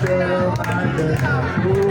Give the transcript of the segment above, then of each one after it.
ဒီးမ့ၢ်ထူၣ်လဲၤအိၣ်တၢ်ထူၣ်တီဒီးတမံၤ, ကဟ့ၣ်လၢပှၤလုၢ်ပှ့ၤဒိၣ်တၢ်ထူၣ် အိၣ်ဖျဲၣ်ကန့ၢ်တၢ်တၢ်တမံၤ, မ့ၢ်တၢ်ဟ့ၣ်လၢသုအိၣ်ဖျဲၣ်မုၢ်နံၤ, တၢ်ဟ့ၣ်လၢယမ့ၢ်လၢ ပှၤကူၣ်ဖိယာ်, အက့ၤထီၣ်သးကဲၤဒံဒီးတၢ်န့ၢ်တၢ်, တၢ်ဟ့ၣ်လၢယမ့ၢ်လၢ လၢသုအိၣ်ဖျဲၣ်မုၢ်နံၤ, တၢ်လၢအိၣ်မုၢ်နံၤ, တၢ်ဟ့ၣ်လၢအိၣ်ဖျဲၣ်မုၢ်နံၤ, တၢ်ဟ့ၣ်လၢပှၤလုၢ်ပှ့ၤဒိၣ်တၢ်ထူၣ် မ့ၢ်တၢ်ကညီကျိာ်တဘၣ် ပှၤလၢထိၣ်ဖ့း ဟဲနီၤ လၢ ဖိဒိၣ်ခွါဖိအီၤထီၣ်ကသးဃံလံ. ဘီတ့ၢ်လ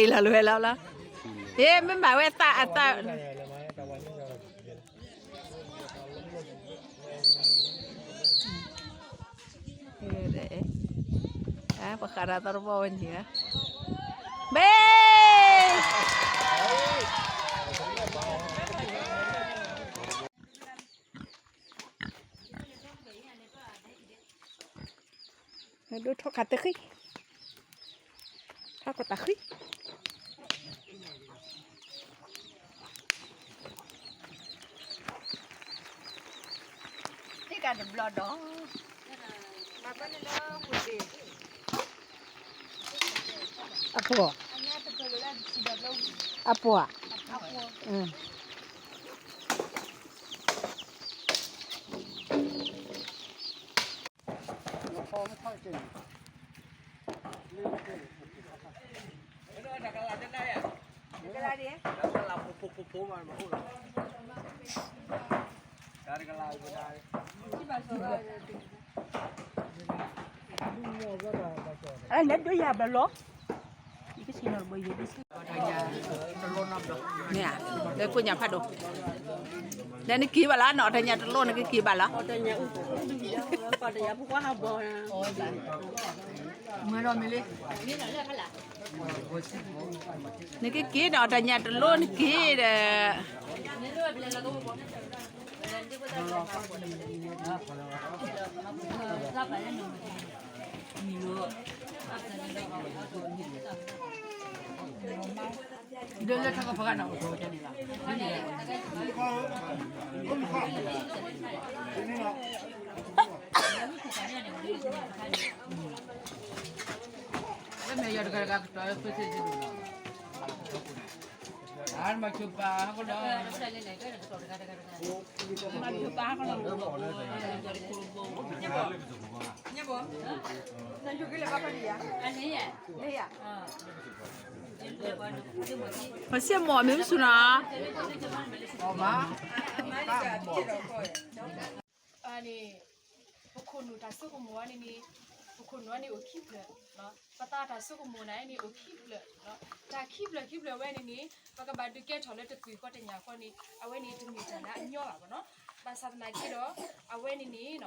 ီၤလွဲၢ်လီၤလီၤ. ဟ့ၣ် မ့ၢ်မၤဝဲသၣ်အသၣ် ပဃးတၢ်သီတဘီဝဲန့ၣ်ဧါ. ဘ့ၣ် ဒိၣ်ထီၣ်ခးတဃံ, ထီၣ်ကတဃံ, တဘျီဒီး, အပှၤ, အပှၤ, လဲၤဒိယၤဘၣ်လီၤ. မ့ၢ်ဧါ, လၢကိးညါဖးဒိၣ်, လၢနက့ၤဘၣ်လီၤ, နီၢ်တညါတလိၣ်နကက့ၤဘၣ်လီၤ. နကက့ၤနီၢ်တညါတလိၣ်နက့ၤဒီး ပစံးမီၢ်မ့ၢ်မ့ၢ်ဆူနီၤ. န့ၣ် ပခိၣ်နူာ်တၢ်ဆိကမိၣ်အန့ၣ်န့ၣ် ပခိၣ်နူာ်အန့ၣ်အိၣ်ခံဖျၢၣ်, ပသးတၢ်ဆိကမိၣ်န့ၣ်န့ၣ်အိၣ်ခံဖျၢၣ်, တၢ်ခံဖျၢၣ်ခံဖျၢၣ်ဝဲန့ၣ်န့ၣ် ပကဘၣ်ဒုးကဲထီၣ်လၢတသွံၣ်ဃီတညၣ်ဃီန့ၣ် အဝဲန့ၣ်တမ့ၢ်တၢ်လၢအညီဘၣ်ဘၣ်နီၤ. ဘၣ်ဆၣ်သနာ်က့ဒီး အဝဲန့ၣ်န့ၣ်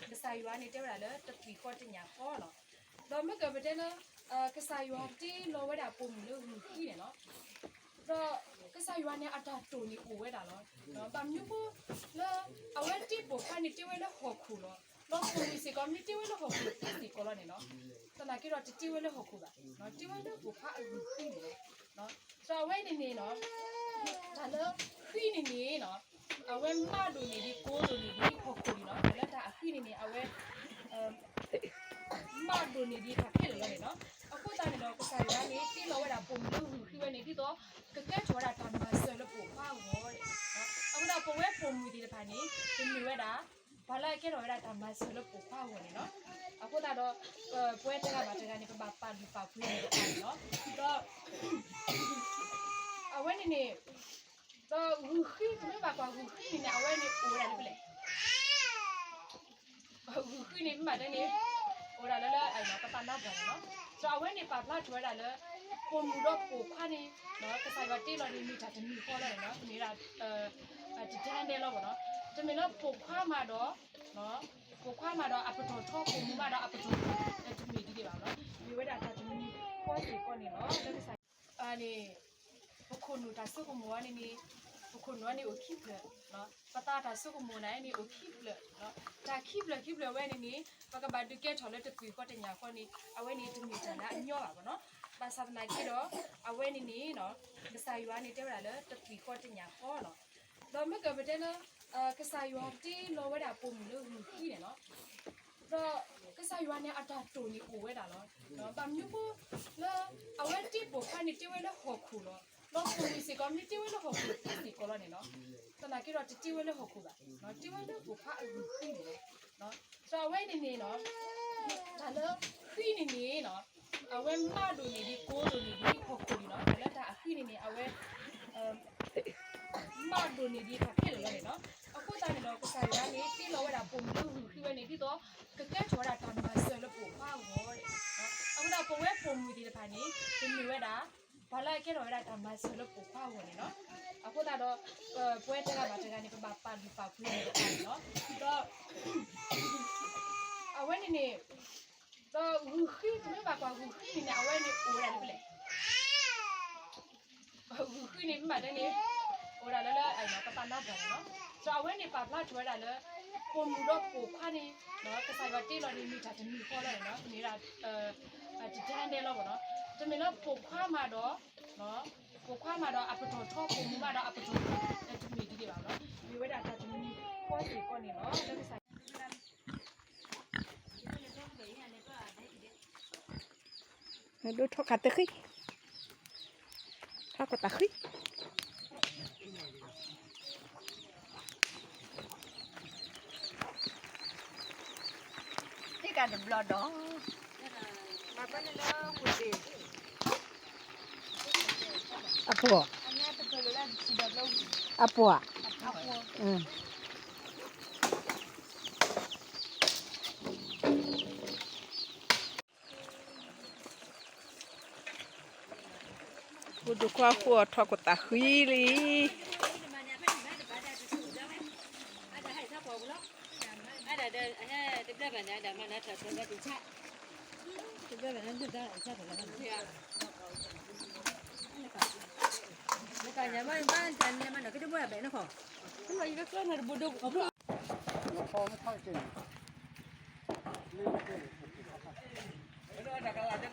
ကစၢ်ယွၤန့ၣ်တဲဝဲဒၣ်လၢတသွံၣ်ဃီတညၣ်ဃီလီၤ. ဒီးမ့ၢ်ကပတဲလၢ ကစၢ်ယွၤတ့လီၤဝဲဒၣ်ပိာ်မုၣ်လၢဂုၢ်ဃံန့ၣ်လီၤ. ဒီးကစၢ်ယွၤန့ၣ်အတၢ်တိာ်န့ၣ်အိၣ်ဝဲဒၣ်လီၤ. ဘၣ်မနုၤဃိလၢ အဝဲတ့ပိာ်ခွါန့ၣ်တ့ဝဲလၢဟီၣ်ခိၣ်လီၤ. ဒီးပိာ်မုၣ်စ့ၢ်ကီးမ့ၢ်တ့ဝဲလၢဟီၣ်ခိၣ်သ့စ့ၢ်ကီးလီၤန့ၣ်လီၤ. သနာ်က့ဒီးတတ့ဝဲလၢဟီၣ်ခိၣ်ဘၣ်, တ့ဝဲလၢပိာ်ခွါအဂုၢ်ဃံန့ၣ်လီၤ. ဒီးအဝဲန့ၣ်န့ၣ်လီၤ တၢ်လၢဃံန့ၣ်န့ၣ်လီၤ အဝဲမးဒိၣ်န့ၢ်ဒံးကိဒိၣ်န့ၢ်ဒံးဟီၣ်ခိၣ်န့ၣ်လီၤ. တၢ်လၢတၢ်အဃံန့ၣ်န့ၣ် အဝဲ မးဒိၣ်န့ၢ်ဒံးတၢ်ခဲလၢာ်လီၤန့ၣ်လီၤ. အဃိသတးန့ၣ်ဒီး ကစၢ်ယွၤန့ၣ် တ့လီၤဝဲဒၣ်ပိာ်မုၣ်လၢဂုၢ်ဃံဝဲန့ၣ် ဒ်သိး ကကဲထီၣ်ဝဲဒၣ်တၢ်မၤစၢၤလၢပိာ်ခွါအဂီၢ်. အဃိသတးပဝဲပိာ်မုၣ်သ့ၣ်တဖၣ်န့ၣ် ပမ့ၢ်ဝဲဒၣ် ပှၤလၢအကဲထီၣ်ဝဲဒၣ်တၢ်မၤစၢၤလၢပိာ်ခွါအဂီၢ်န့ၣ်လီၤ. အဃိသတးဒီး ပဝဲတဂၤဘၣ်တဂၤန့ၣ် ပဘၣ်ပာ်လုၢ်ပာ်ပှ့ၤန့ၣ်တဖၣ်န့ၣ်လီၤ. ဒီး အဝဲန့ၣ်န့ၣ် ဒီးဂုၢ်ဃံ ပမ့ၢ်ဘၣ်ကွၢ်ဂုၢ်ဃံန့ၣ်န့ၣ် အဝဲန့ၣ်အိၣ်ဝဲဒၣ်လၢဖဲလဲၣ် ဂုၢ်ဃံန့ၣ် မ့ၢ်ဘၣ်တဲန့ၣ် အိၣ်ဒၣ်လၢလၢ ပသးနါပှၢ်န့ၣ်လီၤ. ဒီးအဝဲန့ၣ်ပာ်ဖျါထီၣ်ဝဲဒၣ်လၢ ပိာ်မုၣ်ဒီးပိာ်ခွါန့ၣ် ကစၢ်ယွၤတ့လီၤန့ၣ် မ့ၢ်တၢ်တမံၤဃီလီၤန့ၣ်လီၤ. မ့ၢ်ဒၣ် တဒၣ်နဲလီၤဘၣ်နီၤ. တမ့ၢ်လၢပိာ်ခွါမးဒီး ပိာ်ခွါမးဒီးအပတီၢ်ထီ ပိာ်မုၣ်မးဒီးအပတီၢ်ထီ တမ့ၢ်ဒ်န့ၣ်ဘၣ်နီၤ. မ့ၢ်ဝဲဒၣ်တၢ်တမံၤဃီစ့ၢ်ကီးန့ၣ်လီၤ. လၢကစၢ် န့ၣ် ပခိၣ်နူာ်တၢ်ဆိကမိၣ်အန့ၣ်န့ၣ် ပခိၣ်နူာ်အန့ၣ်အိၣ်ခံဖျၢၣ်, ပသးတၢ်ဆိကမိၣ်န့ၣ်န့ၣ်အိၣ်ခံဖျၢၣ်, တၢ်ခံဖျၢၣ်ခံဖျၢၣ်ဝဲန့ၣ်န့ၣ် ပကဘၣ်ဒုးကဲထီၣ်လၢတသွံၣ်ဃီတညၣ်ဃီန့ၣ် အဝဲန့ၣ်တမ့ၢ်တၢ်လၢအညီဘၣ်ဘၣ်နီၤ. ဘၣ်ဆၣ်သနာ်က့ဒီး အဝဲန့ၣ်န့ၣ် ကစၢ်ယွၤန့ၣ်တဲဝဲဒၣ်လၢတသွံၣ်ဃီတညၣ်ဃီလီၤ. ဒီးမ့ၢ်ကပတဲလၢ ကစၢ်ယွၤတ့လီၤဝဲဒၣ်ပိာ်မုၣ်လၢဂုၢ်ဃံန့ၣ်လီၤ. ဒီးကစၢ်ယွၤန့ၣ်အတၢ်တိာ်န့ၣ်အိၣ်ဝဲဒၣ်လီၤ. ဘၣ်မနုၤဃိလၢ အဝဲတ့ပိာ်ခွါန့ၣ်တ့ဝဲလၢဟီၣ်ခိၣ်လီၤ. ဒီးပိာ်မုၣ်စ့ၢ်ကီးမ့ၢ်တ့ဝဲလၢဟီၣ်ခိၣ်သ့စ့ၢ်ကီးလီၤန့ၣ်လီၤ. သနာ်က့ဒီးတတ့ဝဲလၢဟီၣ်ခိၣ်ဘၣ်, တ့ဝဲလၢပိာ်ခွါအဂုၢ်ဃံန့ၣ်လီၤ. ဒီးအဝဲန့ၣ်န့ၣ် တၢ်လၢဃံန့ၣ်န့ၣ် အဝဲမးဒိၣ်န့ၢ်ဒံးကိဒိၣ်န့ၢ်ဒံးဟီၣ်ခိၣ်န့ၣ်လီၤ. တၢ်လၢတၢ်အဃံန့ၣ်န့ၣ် အဝဲ မးဒိၣ်န့ၢ်ဒံးတၢ်ခဲလၢာ်လီၤန့ၣ်လီၤ. အဃိသတးန့ၣ်ဒီး ကစၢ်ယွၤန့ၣ် တ့လီၤဝဲဒၣ်ပိာ်မုၣ်လၢဂုၢ်ဃံဝဲန့ၣ် ဒ်သိး ကကဲထီၣ်ဝဲဒၣ်တၢ်မၤစၢၤလၢပိာ်ခွါအဂီၢ်. အဃိသတးပဝဲပိာ်မုၣ်သ့ၣ်တဖၣ်န့ၣ် ပမ့ၢ်ဝဲဒၣ် ပှၤလၢအကဲထီၣ်ဝဲဒၣ်တၢ်မၤစၢၤလၢပိာ်ခွါအဂီၢ်န့ၣ်လီၤ. အဃိသတးဒီး ပဝဲတဂၤဘၣ်တဂၤန့ၣ် ပဘၣ်ပာ်လုၢ်ပာ်ပှ့ၤန့ၣ်တဖၣ်န့ၣ်လီၤ. ဒီး အဝဲန့ၣ်န့ၣ် ဒီးဂုၢ်ဃံ ပမ့ၢ်ဘၣ်ကွၢ်ဂုၢ်ဃံန့ၣ်န့ၣ် အဝဲန့ၣ်အိၣ်ဝဲဒၣ်လၢဖဲလဲၣ် ဂုၢ်ဃံန့ၣ် မ့ၢ်ဘၣ်တဲန့ၣ် အိၣ်ဒၣ်လၢလၢ ပသးနါပှၢ်န့ၣ်လီၤ. ဒီးအဝဲန့ၣ်ပာ်ဖျါထီၣ်ဝဲဒၣ်လၢ ပိာ်မုၣ်ဒီးပိာ်ခွါန့ၣ် ကစၢ်ယွၤတ့လီၤန့ၣ် မ့ၢ်တၢ်တမံၤဃီလီၤန့ၣ်လီၤ. မ့ၢ်ဒၣ် တဒၣ်နဲလီၤဘၣ်နီၤ. တမ့ၢ်လၢပိာ်ခွါမးဒီး ပိာ်ခွါမးဒီးအပတီၢ်ထီ ပိာ်မုၣ်မးဒီးအပတီၢ်ထီ တမ့ၢ်ဒ်န့ၣ်ဘၣ်နီၤ. မ့ၢ်ဝဲဒၣ်တၢ်တမံၤဃီစ့ၢ်ကီးန့ၣ်လီၤ. လၢကစၢ် ဒိၣ်ထီၣ်ခါတဃံ, ထီၣ်ကတၢၢ်ဃံ, တကးတဘျီဒီး အပှၤ, အပှၤ, အပှၤ. ပဒိၣ်ခွါဃိအီၤထီၣ်ကတၢၢ်ဃံ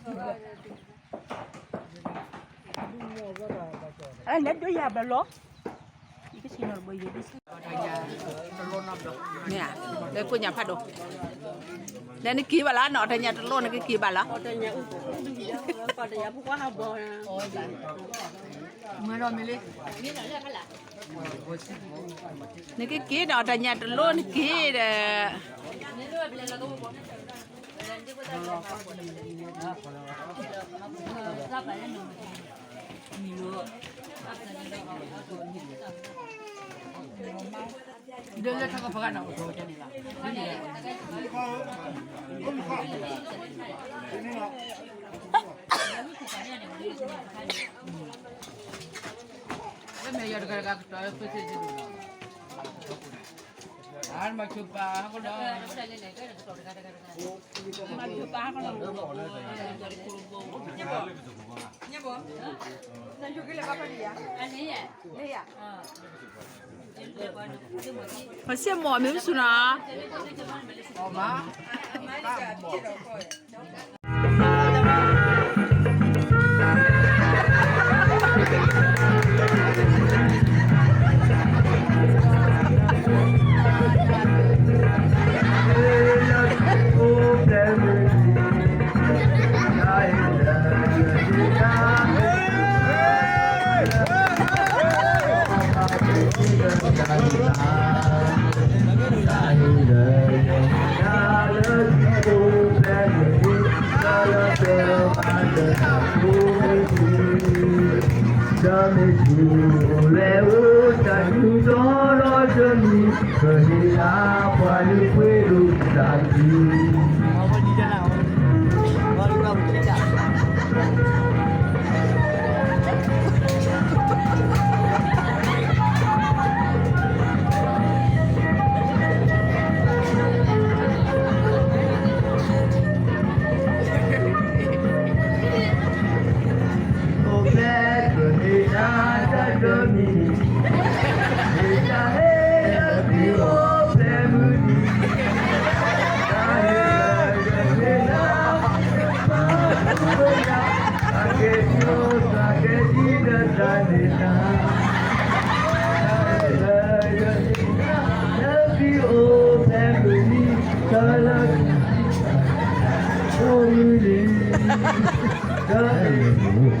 လံ. လဲၤဒိယၤဘၣ်လီၤ. လၢကိညၣ်ဖးဒိၣ်, လၢနက့ၤဘၣ်လီၤ, နီၢ်တညၣ်တလိၣ် နကက့ၤဘၣ်လီၤ. နကက့ၤဒီးတညၣ်တလိၣ် နက့ၤဒီး ပစံးမီၢ်မ့ၢ်မဆူ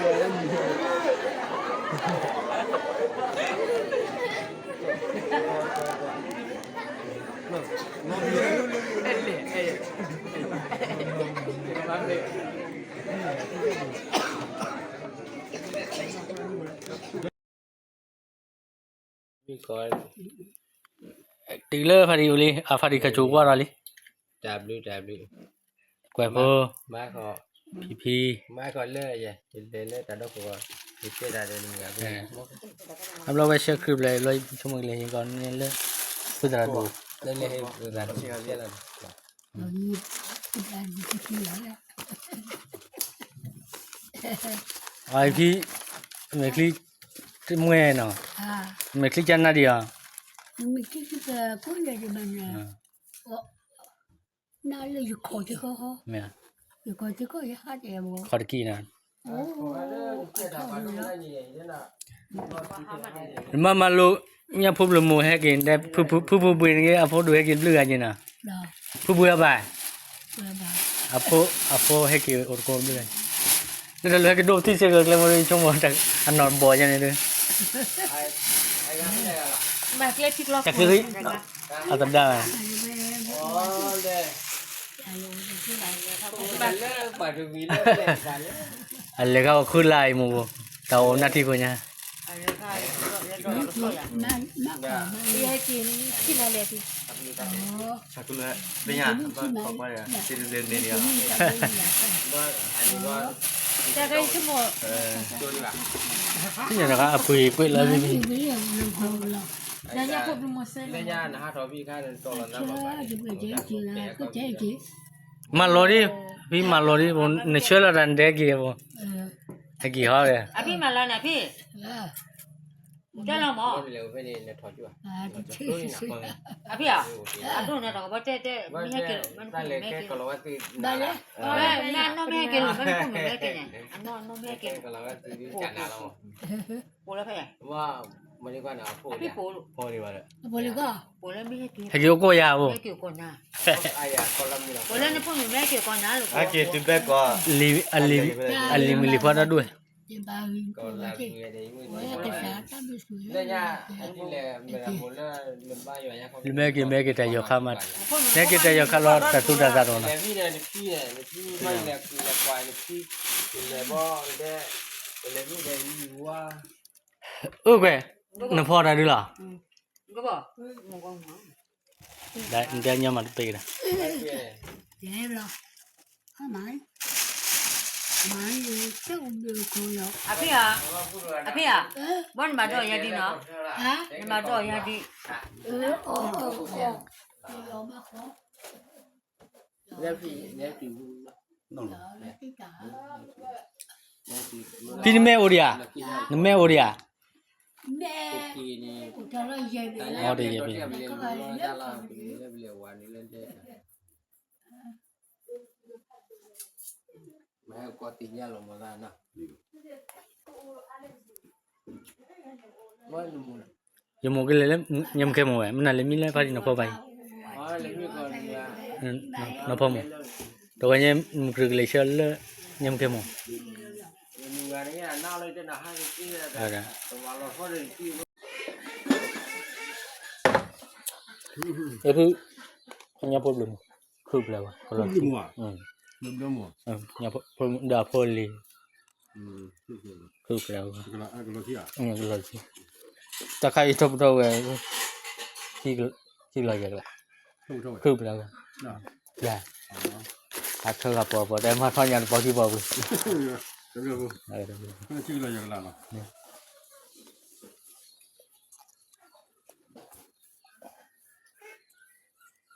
ၣ်နီၤ. တုၤလၢဖါတံၢ်အိၣ်လံ, အဖါတံၢ်ခါဆူးကွၢ်ဒီးလံ, ကွဲးဖိ, ဖံဖံ, အဘျီဝဲဆှၢခရံာ်ဘျဲၣ် ဘျီဆိကမိၣ်ကလဲၤဟ့ၣ်ကီးန့ၣ်လၢ သုသရၣ်ဒိၣ် အဖံ, မဲာ်ချံ, မွဲနီၤ, မဲာ်ချံကနၣ်ဒံးအီၤ, နလၢယခီၣ်တက့ၢ်, ယခီၣ်တက့ၢ်နၤ, နမၤမၤလိ ညၣ်ဖိဘျုးမိၢ်ဟဲက့ၤ, ဖုဖုဘှ့ၣ်န့ၣ်က့ၤ အဖိဒိၣ်ဟဲက့ၤဘျုးဂၤက့ၤနၤ, ဖုဘှ့ၣ်အဘၣ်, အဖိ, အဖိဟဲက့ၤအိၣ်တကိးဘျုးဂၤ, လၢတၢ်လၢဟဲကဒိးပသံစ့ၢ်ကီး ကျဲမ့ၢ်ဆိကမိၣ် အနီၢ်တဘီၣ်ညါန့ၣ်ဒီး တၢ်ချ့, အသဒါ, အလဲၤခါအီၤခုလၢအံၤမိၢ်ဘိ, တၢ်အိၣ်နၢ်ထံခိၣ်ညါ သ့ၣ်ညါတခါအပှ့ၤကွံာ်လၢမ့ၢ်မ့ၢ်, လၢညါနဟးထီၣ်ဖံခါန့ၣ် တီၢ်လီၤနၤဘၣ်ဘၣ်န့ၣ် မၤလီၤဒံး, ဖံမၤလီၤဒံး, နဆှၢလီၤတၢ်နတဲက့ၤ, ဟဲက့ၤဟီဒီး, အဖံမၤလီၤန့ၣ်ဖံ, တဲလီၤမၢ်, အဖံဧၢ, အဒိၣ်န့ၣ်တၢ်ကဘီတဲတဲ, မ့ၢ်ဟဲက့ၤလီၤ, မ့ၢ်ဟဲက့ၤလီၤ, မ့ၢ်ဟဲက့ၤလီၤ, မ့ၢ်ဟဲက့ၤလီၤ, ပိာ်လၢဖဲ, ဟဲက့ၤအိၣ်ကိးယၤဘိ, ပိာ်လၢနဖိမုၣ်မ့ၢ်ဟဲက့ၤကိးနၤ, ဟဲက့ၤတုၤဘဲကီး, အလံၤမုၢ်လံၤဖီတၢ်ဒိၣ်ဝဲ လၢမ့ၢ်က့ၤမ့ၢ်က့ၤတၢ်ယီၤခါမး, မ့ၢ်က့ၤတၢ်ယီၤခါလီၤ တၢ်သူတၢ်သးတအိၣ်နီၤ, အၢကွဲး, နဖီတၢ်ဒုးလီၤ, နတဲညီမးတပ့ၤကဒါ အဖံဧၢ, အဖံဧၢ, ဘီနမၤဒီးယၤဒံးနီၤ, နမၤဒီးယၤဒံး, ဖံနမ့ၢ်အိၣ်ဒံးဧါ, နမ့ၢ်အိၣ်ဒံးဧါ, အိၣ်ဒံးယဲဖံ ယမိၢ်ကလဲၤလၢညါမူခဲမိၢ်ဝဲ မနုၤလဲၤမံလၢဖါတံၢ်နီၤဖီဘၣ်အံၤ, နီၤဖီမိၢ်, တဝဲညါမူကရၢကလဲၤဆှၢလၢညါမူခဲမိၢ်, ဖု, ညါဖိဘျုးမိၢ်, ခုၣ်ပျဲဝဲ, ကလီၤ, ဒီးဖိလံၤ, ခုၣ်ပျဲဝဲ, ကလီၤ, တၢ်ခါအံၤထီၣ်ပထီၣ်ဝဲ, ခံကလီၤယဲၢ်ကလး, ခုၣ်ပျဲဝဲ, အထၢဂၤပှၤပှၤတဲမၤထီၣ်ညါတပီၤခံပီၤပူၤ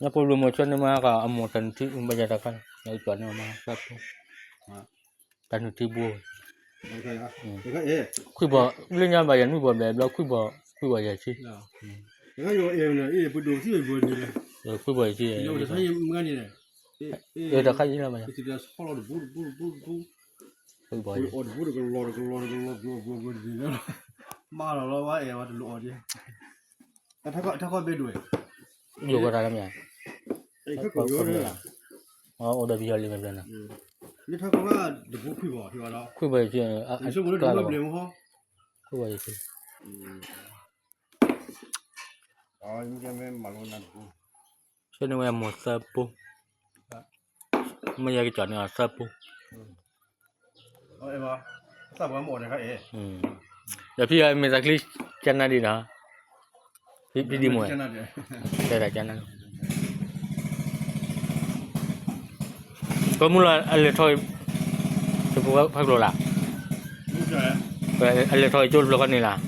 ညါဖိဘျုးမိၢ်ဆၢန့ၢ်မးက အမိၢ်တၢ်နုၢ်ထံဘၣ်ယၤတၢ်ခါ, ယကၠီန့ၢ်မး, တၢ်နုၢ်ထံဘိ, ခွံဘီ, လၢညါဘၣ်ယၤနွံဘီဘျဲၣ်ဘျီ ခွံဘီ, ခွံဘီယဲၢ်ဆံ, ခွံဘီယဲၢ်ဆံ, တၢ်ခါအံၤလၢဘၣ်ယၤ, ခွံဘီယဲၢ်ဆံ, မၤလီၤလီၤဝဲအဲၣ်ဝဲတလိၣ်အီၣ်ဒံး, ထါခီၣ်ဘ့ဒိၣ်, ယိၣ်ကီးတၢ်လၢမ့ၢ်ဧါ, အိၣ်ဒီးပယီၤလံမ့ၢ်ဘျီနီၤ, ခွံဘီယဲၢ်ဆံ, ခွံဘီယဲၢ်ဆံ, ဆၢန့ၢ်ဝဲမိၢ်သၢဘိ, မ့ၢ်ယကကၠီန့ၢ်အီၤသၢဘိ ဒီးဖံမ့ၢ်သးချံကနါဒံးနီၤ, ဖံဒံးမိၢ်, တဲဒၣ်ကနါ, ကမူလီၤအလဲၤထီၣ်, တပူၤဖးကျိၤလၢ်, အလဲၤထီၣ်ကၠိတဖျၢၣ်ဃီန့ၣ်လၢ်,